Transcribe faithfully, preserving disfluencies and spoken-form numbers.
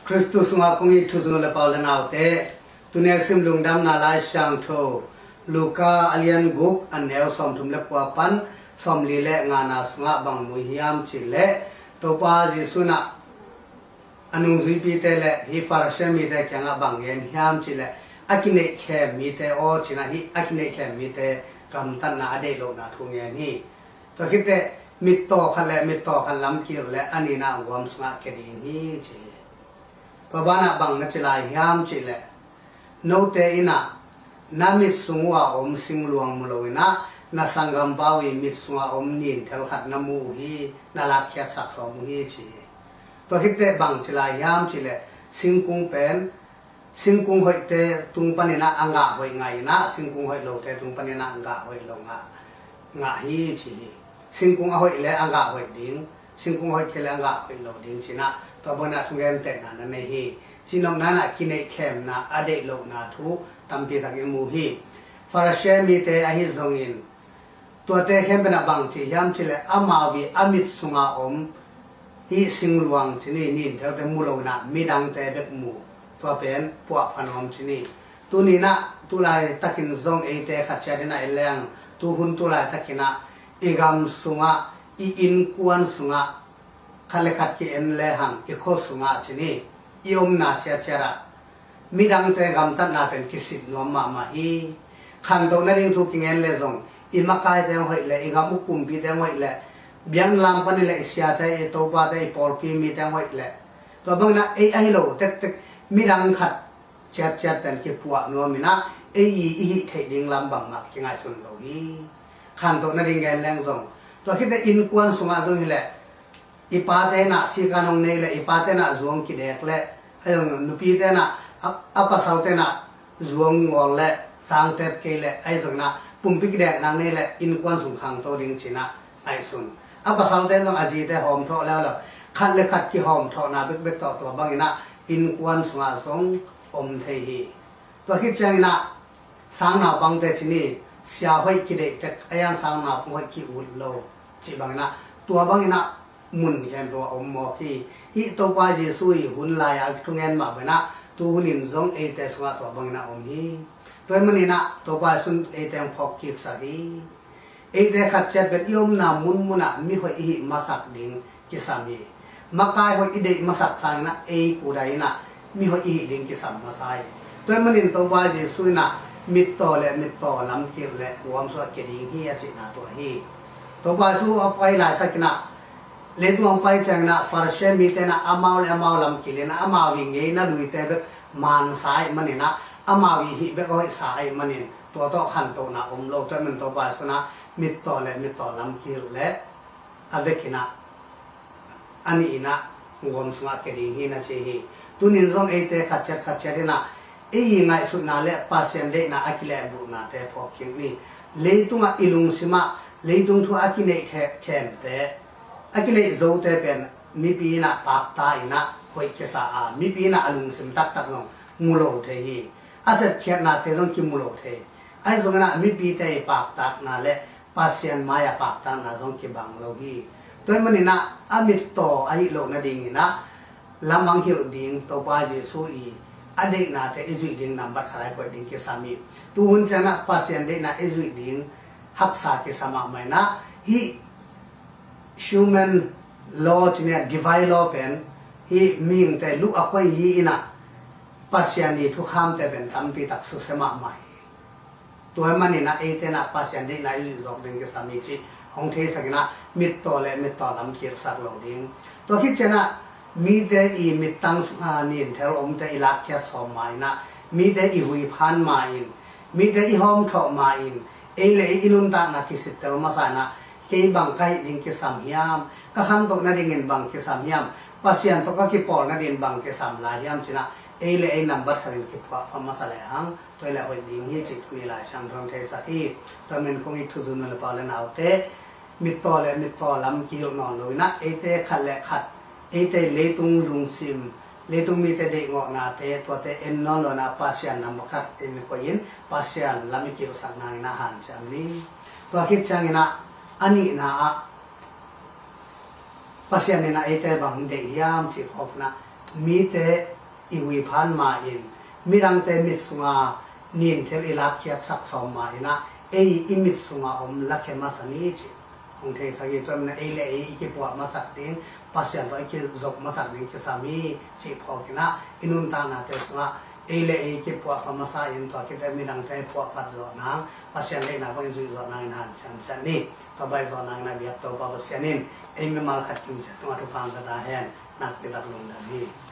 Khristu sungah kong it thuzun le pau le naute, tuni a sim lungdamna Lai Siangtho Luka a lian guk, a neu sawmthum le kua pan sawmli le ngana sungah bang mu hiam cih leh, Topa Jesu in a nungzuipite le hih Farasi mite kiangah bang gen hiam cih leh, a kineihkhem mite aw ci-in a, hih a kineihkhem mite gamtatna a deih lohna thu gen hi. Tua khit teh mittaw khat le mittaw khat lam kir le a nihna guam sungah kia ding hi ci hi. Tua banah bang na ci lai hiam cih leh, note in a na mit sung uh a om singluang mu lo in a, na sanggampa uh i mit sungah om ninthel khat na mu uh hi, na lakkhiatsak sawm uh hi ci hi. Tua khit teh bang ci lai hiam cih leh, singkung pen singkung hoihte tung panin a, a ngah hoih ngah in a, singkung hoih lote tung panin a, a ngah hoih lo ngah, ngah hi ci hi. Singkung a hoih le a ngah hoih ding, singkung a hoih kei le a ngah hoih lo ding ci-in a, tua bangin a thugentehna na nei hi. Cihnopna in a kineihkhemna a deih lohna thu tampi tak i mu hi. Farasi mite ahi zongin, tuate khempeuh in a bang ci hiam cih leh, amau i a mit sunga om hih singluang ci ni, ninthelte mu lo in a, midangte bek mu, tua pen puahpha nuam ci ni. Tuni in a, tu laitakin zong eite khat ciat in a en leng, tuhun tu laitakin a i gam sungah, i innkuan sungah, khat le khat ki-en lehang i khua sungah ci ni, i omna ciatciat ah midangte gamtatna pen kisit nuam mahmah hi. Khantoh nading thu kingen le zong, i makaite hong hoih le, i gam uk kumpite hong hoih le, biakna lam panin le i siate, i topate, i pawlpi mite hong hoih le, tua bangin a ei ahi lo tektek midang khat ciatciat pen kipuah nuam in a, ei i i hih theih ding lam bangmah kingaihsun lo hi. Khantoh nading gen leng zong, tua khit teh innkuan sungah zong hi leh, i pate in a sikan hong nei le, i pate in a zuang kidek le, ahi zong nupite in a, a, a pasalte in a zuang ngawl le, zangtep kei le, ahi zong in a pumpi kidekna nei le, innkuan sung khangto ding ci-in a ngaihsun. A pasalte in zong a zite hawmthawh leuleu, khat le khat kihawmthawhna bekbek tawh, tua bangin a innkuan sungah zong om thei hi. Tua khit ciangin a sangnaupangte ci ni, sia hoih kideih tek, a iang sangnaupang hoih ki-ut lo cih bangin a, tua bangin a mun khempeuh ah om mawk hi. Hih Topa Jesu i hun lai-a a kithungen mah bangin a, tuhun in zong eite sungah tua bangin a om hi. Tua ahih manin a Topa Jesu in eite hong phawk kiksak hi. Eite khat ciat pen i omna munmun ah mihoih i hih masak ding kisam hi. Makai hoih i deih masak sangin a, ei kudai in a mihoih i hih ding kisam masa hi. Tua ahih manin Topa Jesu in a mittaw le mittaw lam kir le guam sungah kia ding hi a cihna tua hi. Topa Jesu a pai laitakin a, leitung hong pai ciangin a, Farasi mite in a amau le amau lam kir in a, amau i ngeina luite bek mansa ahih manin a, amau i hih bek a hoihsa ahih manin, tua tawh khantohna om lo. Tua ahih manin Topa Jesu in a mittaw le mittaw lam kir le a vekin a, a nih in a guam sungah kia ding hi na ci hi. Tunin zong eite khat ciat khat ciat in a, ei i ngaihsutna le Pasian deihna a kilehbuhnate phawk kik ni. Leitungah i lungsim ah leitung thu a kineih khe-, khemte, a kineih zote pen mipi in a pakta in a hoih kisa a, mipi in a a lungsim taktak zong mu lo thei hi. A sepkhiatnate zong kimu lo thei. Ahi zongin a mipite i paktakna le Pasian mai-a paktakna zong kibang lo hi. Tua ahih manin a, a mittaw ahi loh nadingin a, lamang hilh ding Topa Jesu i a deihnate i zuih ding nambat khat ah i koih ding kisam hi. Tuhun ciang a Pasian deihna i zuih ding haksa kisam mahmah in a, hih human law ci ni a, divine law pen hih mihingte luh a koih hi in a, Pasian i thukhamte pen tampi tak susia mahmah hi. Tua ahih manin a eite in a Pasian deihna i zuih zawk ding kisam hi cih hong theisak in a, mittaw le mittaw lam kirsak lo ding. Tua khit ciang a mite i mittang sung a ninthel omte i lakkhiat sawm ma in a, mite i huiphan ma in, mite i hawmthawh ma in, ei le ei i nuntakna kisittel masa in a, kei bang ka hih ding kisam hiam, ka khantoh nadingin bang kisam hiam, Pasian tawh ka kipawl nadingin bang kisam lai hiam ci in a, ei le ei nambat khatin kiphuahpha masa lehang, tua hi leh hoih ding hi cih tuni Lai Siangtho in theisak hi. Tua ahih manin kong it thuzun nu le pa le naute, mittaw le mittaw lam kihilh nawn lo in a, eite khat le khat, eite leitung lungsim, leitung mite deihgawhnate, tuate en nawn lo in a, Pasian nambat khat in koih in, Pasian lam i kilhsak nangin a hanciam ni. Tua khit ciangin a, a nihna ah, Pasian in a eite bang deih hiam cih phawk in a, mite i huiphan ma-in, midangte mit sunga ninthel i lapkhiatsak sawm ma-in ah, ei i mit sunga om lakhia masa ni cih hong theisak hi. Tua manin ah ei le ei i kipuah masak ding, Pasian tawh i kizop masak ding kisam hi cih phawkin ah, i nuntaknate sungah ei le ei kipuahpha masa in, tua khit teh midangte puahphat zawh nang, Pasian deihna bang i zuih zawh nangin hanciam ciat ni. Tua baih zawh nangin a biak Topa Pasian in ei mimal khat kimciat tungah thupha hong pia ta hen. Nakpi tak lungdam hi.